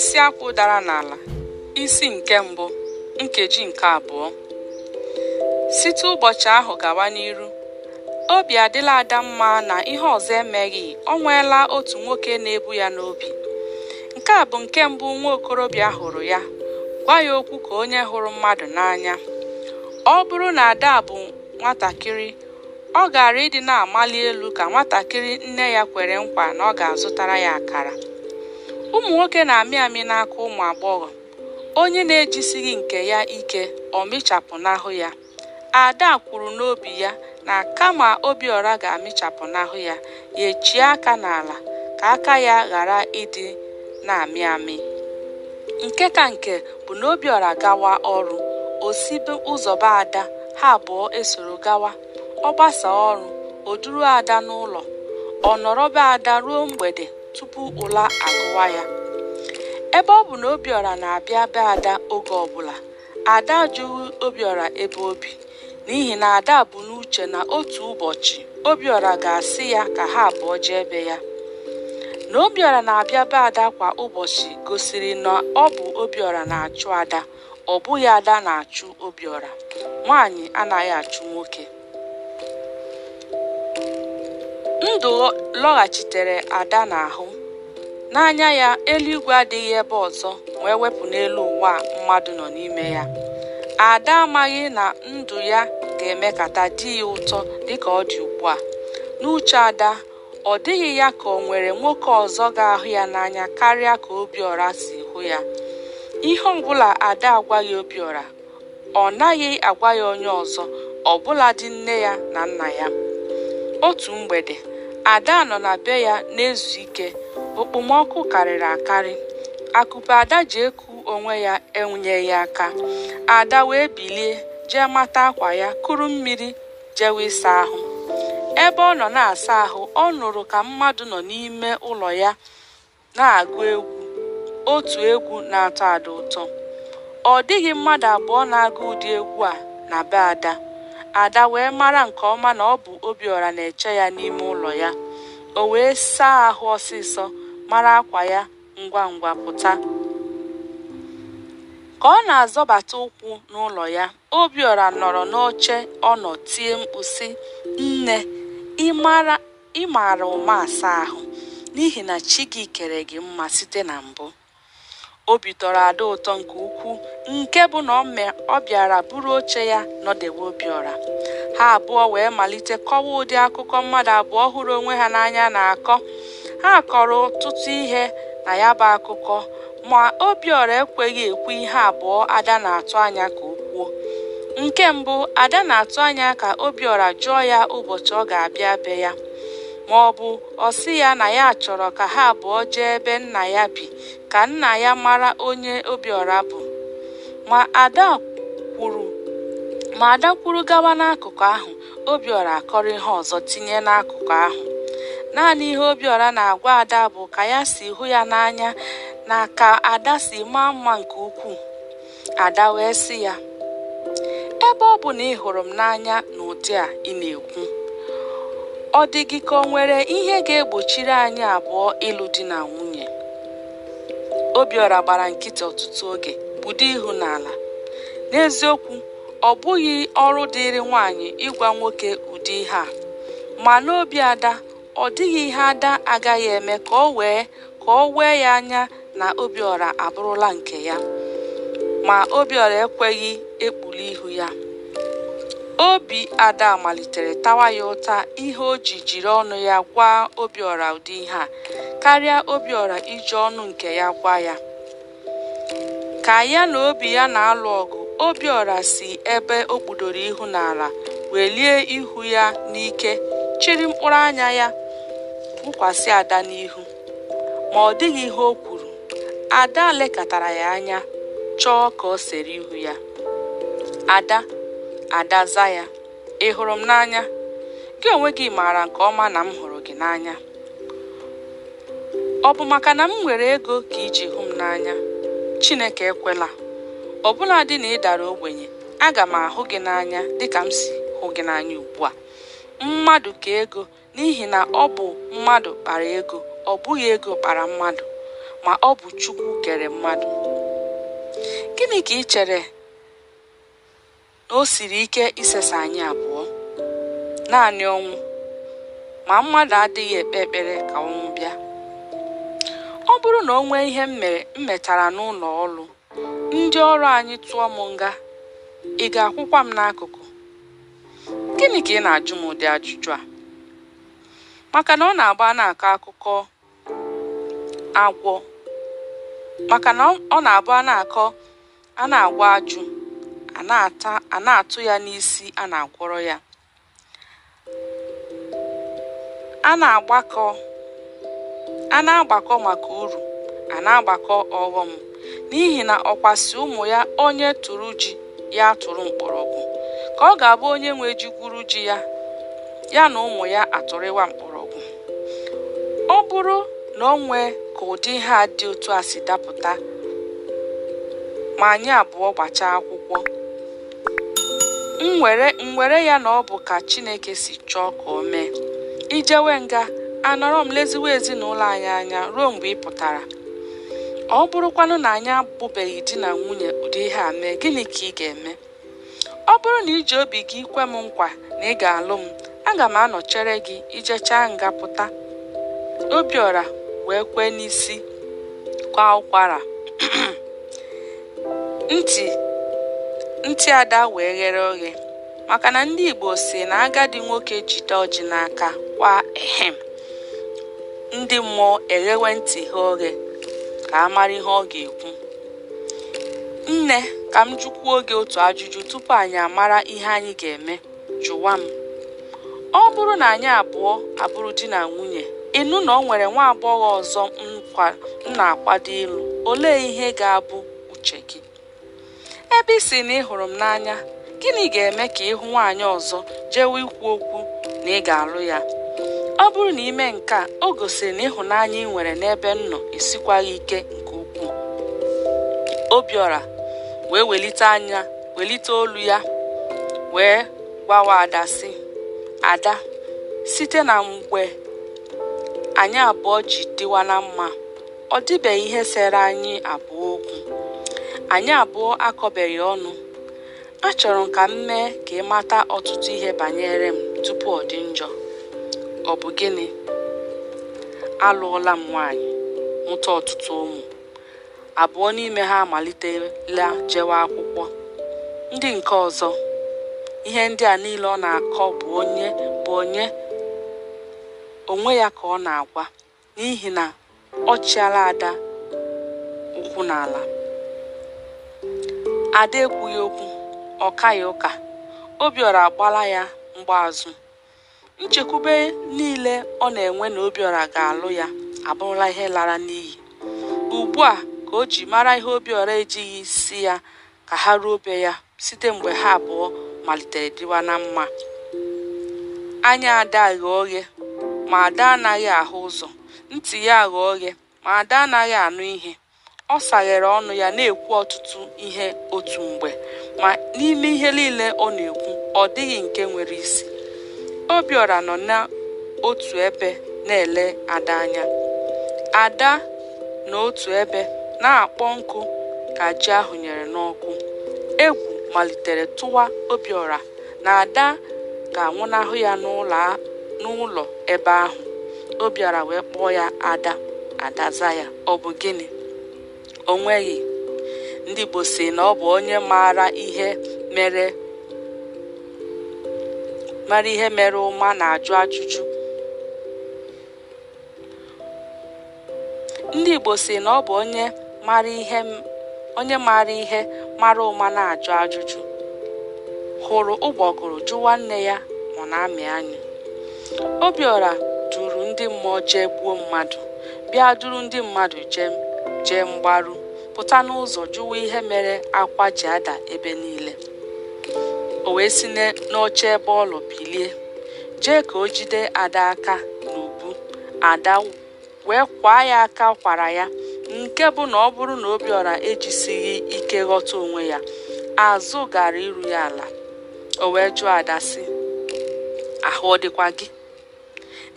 Isi akwụ dara n'ala, isi nke mbụ, nkeji nke abụọ. Site ụbọchị ahụ gawa n'iru, obi adịla Ada mma na ihe ọzọ emeghị, o nweela otu nwoke na-ebu ya n'obi. Nke a bụ nke mbụ nwa okorobịa hụrụ ya, gwa ya okwu ka onye hụrụ mmadụ n'anya. Ọ bụrụ na Ada bụ nwatakịrị, ọ gaara ịdị na-amali elu ka nwatakịrị nne ya kwere nkwa na ọ ga-azụtara ya akara. Ụmụ nwoke na-amị amị n'aka ụmụ agbọghọ. Onye na-ejisighị nke ya ike, ọ mịchapụnahụ ya. Ada kwuru n'obi ya na kama Obiọra ga-amịchapụnahụ ya, ya echie aka n'ala ka aka ya ghara ịdị na-amị amị. Nke ka nke bụ na Obiọra gawa ọrụ, o sibe ụzọ be Ada, ha abụọ esoro gawa. Ọ gbasaa ọrụ, o duru Ada n'ụlọ. Ọ nọrọ be Ada ruo mgbede tupu ụla agụwa ya. Ebe ọ bụ na Obiọra na-abịa be Ada oge ọbụla, Ada ajụghị Obiọra ebe o bi, n'ihi na Ada bu n'uche na otu ụbọchị Obiọra ga-asị ya ka ha abụọ jee be ya. Na Obiọra na-abịa be Ada kwa ụbọchị gosiri na ọ bụ Obiọra na-achụ Ada, ọ bụghị Ada na-achụ Obiọra. Nwaanyị anaghị achụ nwoke. Ndụ lọghachitere Ada n'ahụ. N'anya ya, eluigwe adịghị ebe ọzọ ma e wepụ n'elu ụwa a mmadụ nọ n'ime ya. Ada amaghị na ndụ ya ga-emekata dị ya ụtọ dịka ọ dị ugbu a. N'uche Ada, ọ dịghị ya ka o nwere nwoke ọzọ ga-ahụ ya n'anya karịa ka Obiọra si hụ ya. Ihe ọbụla Ada agwaghị Obiọra, ọ naghị agwa ya onye ọzọ, ọbụladị nne ya na nna ya. Otu mgbede, Ada nọ na be ya na-ezu ike, okpomọkụ karịrị akarị. Akupe Ada ji eku onwe ya enyeghị aka. Ada wee bilie jee mata akwa ya, kuru mmiri jewe ịsa ahụ. Ebe ọ nọ na-asa ahụ, ọ nụrụ ka mmadụ nọ n'ime ụlọ ya na-agụ egwu, otu egwu na-atọ Ada ụtọ. Ọ dịghị mmadụ abụọ na-agụ ụdị egwu a na be Ada. Ada wee mara nke ọma na ọ bụ Obiọra na-eche ya n'ime ụlọ ya. O wee saa ahụ ọsịsọ, mara akwa ya ngwa ngwa pụta. Ka ọ na-azọbata ụkwụ n'ụlọ ya, Obiọra nọrọ n'oche ọ nọ tie mkpu sị, "Nne, ị maara ụma asa ahụ, n'ihi na chi gị kere gị mma site na mbụ." Obi tọrọ Ada ụtọ nke ukwuu, nke bụ na ọ bịara buru oche ya nọdewe Obiọra. Ha abụọ wee malite kọwa ụdị akụkọ mmadụ abụọ hụrụ onwe ha n'anya na-akọ. Ha kọrọ ọtụtụ ihe na ya bụ akụkọ, ma Obiọra ekweghị ekwu ihe abụọ Ada na-atụ anya ka o kwuo. Nke mbụ, Ada na-atụ anya ka Obiọra jụọ ya ụbọchị ọ ga-abịa be ya, ma ọ bụ ọ sị ya na ya chọrọ ka ha abụọ jee ebe nna ya bi ka nna ya mara onye Obiọra bụ. Ma Ada kwuru gawa n'akụkụ ahụ, Obiọra akọrọ ihe ọzọ tinye n'akụkụ ahụ. Naanị ihe Obiọra na-agwa Ada bụ ka ya si hụ ya n'anya na ka Ada si maa mma nke ukwuu. Ada wee sị ya, "Ebe ọ bụ na ị hụrụ m n'anya n'ụdị a ị na-ekwu, ọ dị gị ka o nwere ihe ga-egbochiri anyị abụọ ịlụ di na nwunye?" Obiọra gbara nkịtị ọtụtụ oge, kpudo ihu n'ala. N'eziokwu, ọ bụghị ọrụ dịịrị nwaanyị ịgwa nwoke ụdị ihe a. Ma n'obi Ada, ọ dịghị ihe Ada agaghị eme ka o wee ya anya na Obiọra abụrụla nke ya. Ma Obiọra ekweghị ekpuli ihu ya. Obi Ada malitere tawa ya ụta ihe o ji jiri ọnụ ya gwa Obiọra ụdị ihe a, karịa Obiọra iji ọnụ nke ya gwa ya. Ka ya na obi ya na-alụ ọgụ, Obiọra si ebe o kpudoro ihu n'ala welie ihu ya n'ike, chịrị mkpụrụ anya ya wụkwasị Ada n'ihu. Ma ọ dịghị ihe o kwuru. Ada lekọtara ya anya, chọọ ka o sere ihu ya. Ada za ya, "Ị hụrụ m n'anya? Gị onwe gị maara nke ọma na m hụrụ gị n'anya. Ọ bụ maka na m nwere ego ka i ji hụ m n'anya? Chineke ekwela. Ọbụladị na ị dara ogbenye, aga m ahụ gị n'anya dịka m si hụ gị n'anya ugbu a. Mmadụ ka ego, n'ihi na ọ bụ mmadụ kpara ego, ọ bụghị ego kpara mmadụ. Ma ọ bụ Chukwu kere mmadụ. Gịnị ka ị chere na o siri ike isesa anyị abụọ? Naanị ọnwụ. Ma mmadụ adịghị ekpe ekpere ka ọnwụ bịa. Ọ bụrụ na o nwee ihe m metara n'ụlọ ọrụ, ndị ọrụ anyị tụọ m nga, ị ga-akwụkwa m n'akụkụ? Gịnị ka ị na-ajụ m ụdị ajụjụ a? Maka na ọ na-agba na-akọ akụkọ agwọ, maka na ọ na-abụ a na-akọ a na-agwa ajụ, a na-atụ ya n'isi a na-agwọrọ ya. A na-agbakọ maka uru, a na-agbakọ ọghọm, n'ihi na ọkwasị ụmụ ya onye tụrụ ji ya tụrụ mkpọrọgwụ, ka ọ ga-abụ onye nwe ji gwuru ji ya, ya na ụmụ ya atụrịwa mkpọrọgwụ. Ọ bụrụ na o nwee ka ụdị ihe a dị otu a si dapụta ma anyị abụọ gbachaa akwụkwọ, m were ya na ọ bụ ka Chineke si chọọ ka o mee. Ijewe nga, anọrọ m leziwe ezinụlọ anyị anya ruo mgbe ị pụtara. Ọ bụrụkwanụ na anyị abụbeghị di na nwunye ụdị ihe a mee, gịnị ka ị ga-eme? Ọ bụrụ na iji obi gị kwe m nkwa na ị ga-alụ m, aga m anọchere gị ijechaa nga pụta. Obiọra wee kwee n'isi, kwa ụkwara. Ntị Ada wee ghere oghe, maka na ndị Igbo si na agadi nwoke jide ọjị n'aka kwa ehem, ndị mmụọ eghewe ntị ha oghe ka a mara ihe ọ ga-ekwu. Nne, ka m jụkwuo gị otu ajụjụ tupu anyị amara ihe anyị ga-eme. Jụwa m. Ọ bụrụ na anyị abụọ abụrụ di na nwunye, ịnụ na o nwere nwa agbọghọ ọzọ m na-akwado ịlụ, olee ihe ga-abụ uche gị? Ebe ị sị na ị hụrụ m n'anya, gịnị ga-eme ka ị hụ nwaanyị ọzọ jewe ikwu okwu na ị ga-alụ ya? Ọ bụrụ na ime nke a, o gosiri na ịhụnanya ị nwere n'ebe m nọ esikwaghị ike nke ukwuu. Obiọra wee welite anya, welite olu ya, wee gwawa Ada sị, Ada, site na mgbe anyị abụọ ji dịwa na mma, ọ dịbeghị ihe sere anyị abụọ okwu. Anyị abụọ akọbeghị ọnụ. Achọrọ m ka m mee ka ị mata ọtụtụ ihe banyere m tupu ọ dị njọ. Ọ bụ gịnị? Alụọla m nwaanyị, mụta ọtụtụ ụmụ. Abụọ n'ime ha amalitela jewe akwụkwọ. Ndị nke ọzọ, ihe ndị a niile ọ na-akọ bụ onye onwe ya ka ọ na-agwa, n'ihi na ọ chịala Ada ụkwụ n'ala. Ada ekwughị okwu, ọ kaghị ụka. Obiọra agbala ya mgbaazụ. Nchekwube niile ọ na-enwe na Obiọra ga-alụ ya abụrụla ihe lara n'iyi. Ugbu a ka o ji mara ihe Obiọra ejighị si ya ka ha ruo be ya site mgbe ha abụọ malitere dịwa na mma. Anya Ada ghee oghe, ma Ada anaghị ahụ ụzọ. Ntị ya ghee oghe, ma Ada anaghị anụ ihe. Ọ saghere ọnụ ya na-ekwu ọtụtụ ihe otu mgbe, ma n'ime ihe niile ọ na-ekwu, ọ dịghị nke nwere isi. Obiọra nọ n'otu ebe na-ele Ada anya. Ada n'otu ebe na-akpọ nkụ ka ji ahụ nyere n'ọkụ. Egwu malitere tụwa Obiọra na Ada ga-anwụnahụ ya n'ụlọ ebe ahụ. Obiọra wee kpọọ ya Ada. Ada za ya, ọ bụ gịnị? O nweghị. Ndị Igbo sị na ọ bụ onye maara ihe mere ụma na-ajụ ajụjụ. Ndị Igbo sị na ọ bụ onye maara ihe mara ụma na-ajụ ajụjụ. Hụrụ ụgbọgụrụ jụwa nne ya ọ na-amị anyụ. Obiọra duru ndị mmụọ jee gbuo mmadụ, bịa duru ndị mmadụ jee mgbaru, pụta n'ụzọ jụwa ihe mere akwa ji ada ebe niile. O wee si n'oche ebe ọ nọ bilie, jee ka o jide Ada aka n'ubu. Ada wee kwaa ya aka kwara ya, nke bụ na ọ bụrụ na Obiọra ejisighị ike ghọta onwe ya, azụ gara iru ya ala. O wee jụọ Ada sị, ahụ ọ dịkwa gị?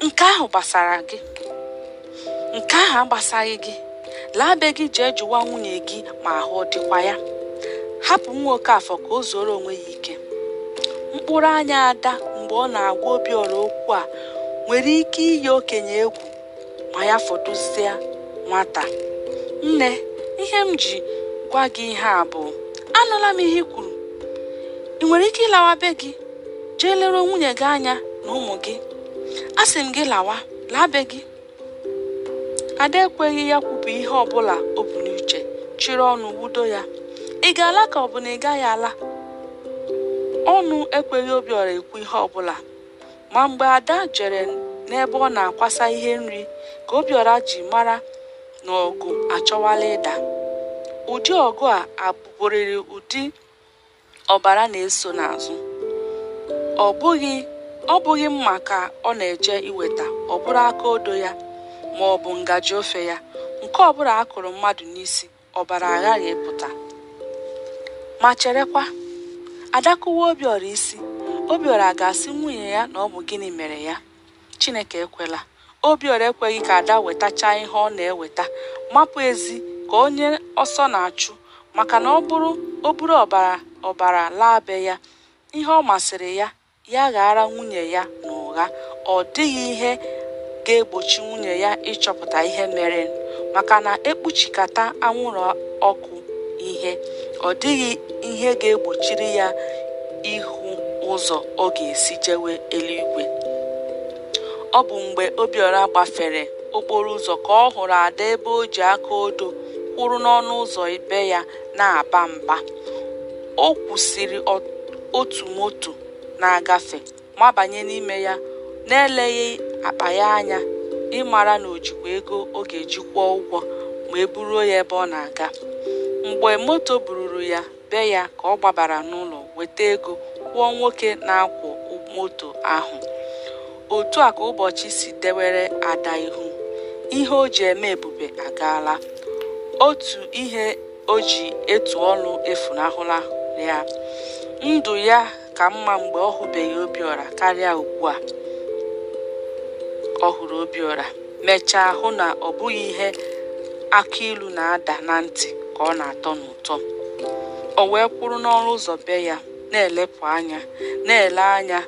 Nke ahụ gbasara gị? Nke ahụ agbasaghị gị? Laa be gị jee jụwa nwunye gị ma ahụ ọ dịkwa ya. Hapụ nwa Okafọ ka o zuoro onwe ya ike. Mkpụrụ anya Ada mgbe ọ na-agwa Obiọra okwu a nwere ike iyi okenye egwu ma ya fọdụzie nwata. Nne, ihe m ji gwa gị ihe a bụ, anụla m ihe i kwuru. Ị nwere ike ịlawa be gị jee lere nwunye gị anya na ụmụ gị. Asị m gị lawa, laa be gị. Ada ekweghị ya kwupụ ihe ọbụla o bu n'uche, chịrị ọnụ wudo ya. Ị ga-ala ka ọ bụ na ị gaghị ala? Ọnụ ekweghị Obiọra ekwu ihe ọbụla. Ma mgbe Ada jere n'ebe ọ na-akwasa ihe nri ka Obiọra ji mara na ọgụ achọwala ịda. Ụdị ọgụ a abụrịrị ụdị ọbara na-eso n'azụ. Ọ bụghị mma ka ọ na-eje iweta, ọ bụrụ aka odo ya ma ọ bụ ngaji ofe ya. Nke ọbụla a kụrụ mmadụ n'isi, ọbara aghaghị ịpụta. Ma cherekwa, Ada kụwa Obiọra isi, Obiọra ga-asị nwunye ya na ọ bụ gịnị mere ya. Chineke ekwela. Obiọra ekweghị ka Ada wetachaa ihe ọ na-eweta, mapụ ezi ka onye ọsọ na-achụ, maka na ọ bụrụ ọbara laa be ya, ihe ọ masịrị ya, ya ghaara nwunye ya n'ụgha. Ọ dịghị ihe ga-egbochi nwunye ya ịchọpụta ihe mere, maka na ekpuchikata anwụrụ ọkụ ihe, ọ dịghị ihe ga-egbochiri ya ịhụ ụzọ ọ ga-esi jewe eluigwe. Ọ bụ mgbe Obiọra gbafere okporo ụzọ ka ọ hụrụ Ada ebe o ji aka odo kwụrụ n'ọnụ ụzọ be ya na-aba mba. O kwụsịrị otu moto na-agafe, mabanye n'ime ya na-eleghị akpa ya anya ịmara na o jikwa ego ọ ga-eji kwụọ ụgwọ ma e buruo ya ebe ọ na-aga. Mgbe moto bururu ya be ya ka ọ gbabara n'ụlọ weta ego kwụọ nwoke na-akwọ moto ahụ. Otu a ka ụbọchị si dewere Ada ihu. Ihe o ji eme ebube agaala. Otu ihe o ji etu ọnụ efunahụla ya. Ndụ ya ka mma mgbe ọ hụbeghị Obiọra karịa ugbu a ọ hụrụ Obiọra, mechaa hụ na ọ bụghị ihe akụ ilu na-ada na ntị ka ọ na-atọ n'ụtọ. O wee kwụrụ n'ọnụ ụzọ be ya na-elepụ anya, na-ele anya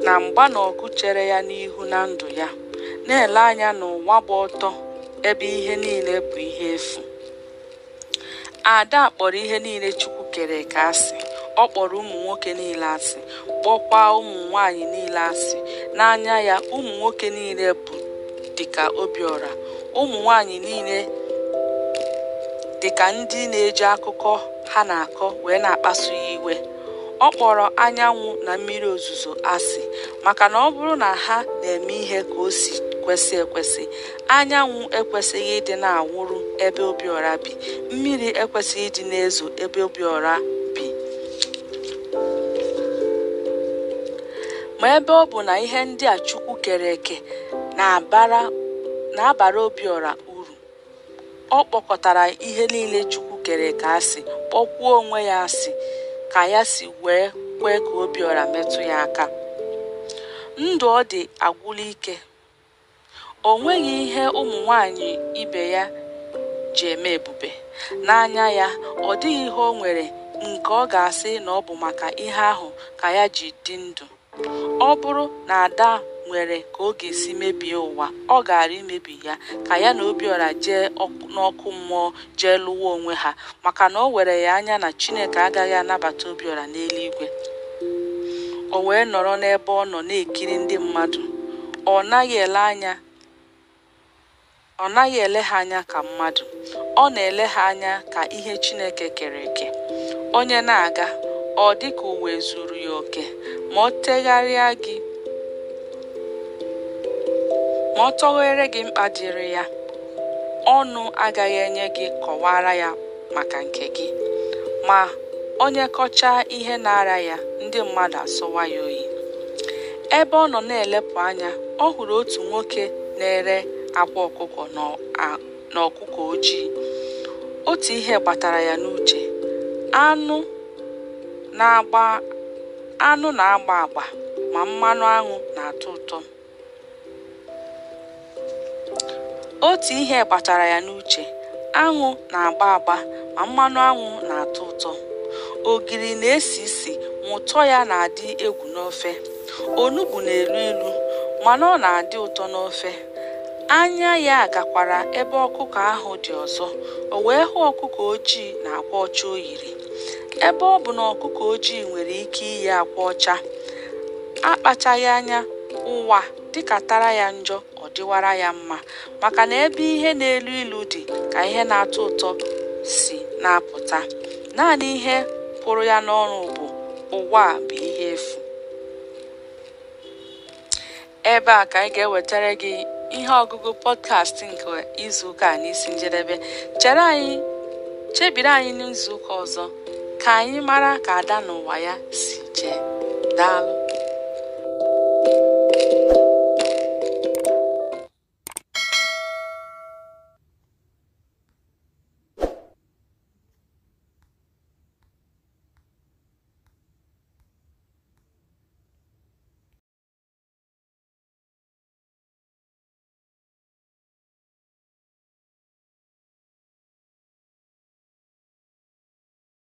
na mgba na ọgụ chere ya n'ihu na ndụ ya, na-ele anya n'ụwa gba ọtọ ebe ihe niile bụ ihe efu. Ada kpọrọ ihe niile Chukwu kere eke asị. Ọ kpọrọ ụmụ nwoke niile asị, kpọkwa ụmụ nwaanyị niile asị. N'anya ya, ụmụ nwoke niile bụ dịka Obiọra, ụmụ nwaanyị niile dịka ndị na-eji akụkọ ha na-akọ wee na-akpasu ya iwe. Ọ kpọrọ anyanwụ na mmiri ozuzo asị, maka na ọ bụrụ na ha na-eme ihe ka o si kwesị ekwesị, anyanwụ ekwesịghị ịdị na-awụrụ ebe Obiọra bi, mmiri ekwesịghị ịdị na-ezo ebe Obiọra bi. Ma ebe ọ bụ na ihe ndị a Chukwu kere eke na-abara Obiọra uru, ọ kpọkọtara ihe niile Chukwu kere eke asị, kpọkwuo onwe ya asị ka ya si wee kwee ka Obiọra metụ ya aka. Ndụ ọ dị agwụla ike. O nweghị ihe ụmụ nwaanyị ibe ya ji eme ebube. N'anya ya, ọ dịghị ihe o nwere nke ọ ga-asị na ọ bụ maka ihe ahụ ka ya ji dị ndụ. Ọ bụrụ na Ada nwere ka ọ ga-esi mebie ụwa, ọ gaara imebi ya ka ya na Obiọra jee n'ọkụ mmụọ jee lụwa onwe ha, maka na o were ya anya na Chineke agaghị anabata Obiọra n'eluigwe. O wee nọrọ n'ebe ọ nọ na-ekiri ndị mmadụ. Ọ naghị ele ha anya ka mmadụ. Ọ na-ele ha anya ka ihe Chineke kere eke. Onye na-aga, ọ dị ka ụwa ezuru ya oke, ma ọ tọghere gị mkpa dịrị ya, ọnụ agaghị enye gị kọwara ya maka nke gị. Ma onye kọchaa ihe na-ara ya, ndị mmadụ asọwa ya oyi. Ebe ọ nọ na-elepụ anya, ọ hụrụ otu nwoke na-ere akwa ọkụkọ na ọkụkọ ojii. Otu ihe gbatara ya n'uche. Anụ na-agba agba, ma mmanụ aṅụ na-atọ ụtọ. Otu ihe gbatara ya n'uche: aṅụ na-agba agba, ma mmanụ aṅụ na-atọ ụtọ. Ogiri na-esi isi, ma ụtọ ya na-adị egwu n'ofe. Onugbu na-elu ilu, mana ọ na-adị ụtọ n'ofe. Anya ya gakwara ebe ọkụkọ ahụ dị ọzọ, o wee hụ ọkụkọ ojii na akwa ọcha o yiri. Ebe ọ bụ na ọkụkọ ojii nwere ike iyi akwa ọcha, akpachaghị anya ụwa dịkatara ya njọ, ọ dịwara ya mma, maka na ebe ihe na-elu ilu dị ka ihe na-atọ ụtọ si na-apụta. Naanị ihe pụrụ ya n'ọrụ bụ ụwa a bụ ihe efu. Ebe a ka anyị ga-ewetara gị ihe ọgụgụ pọdkast nke izuụka a n'isi njedebe. Chere anyị, chebiri anyị n'izuụka ọzọ ka anyị mara ka Ada n'ụwa ya si jee. Daalụ.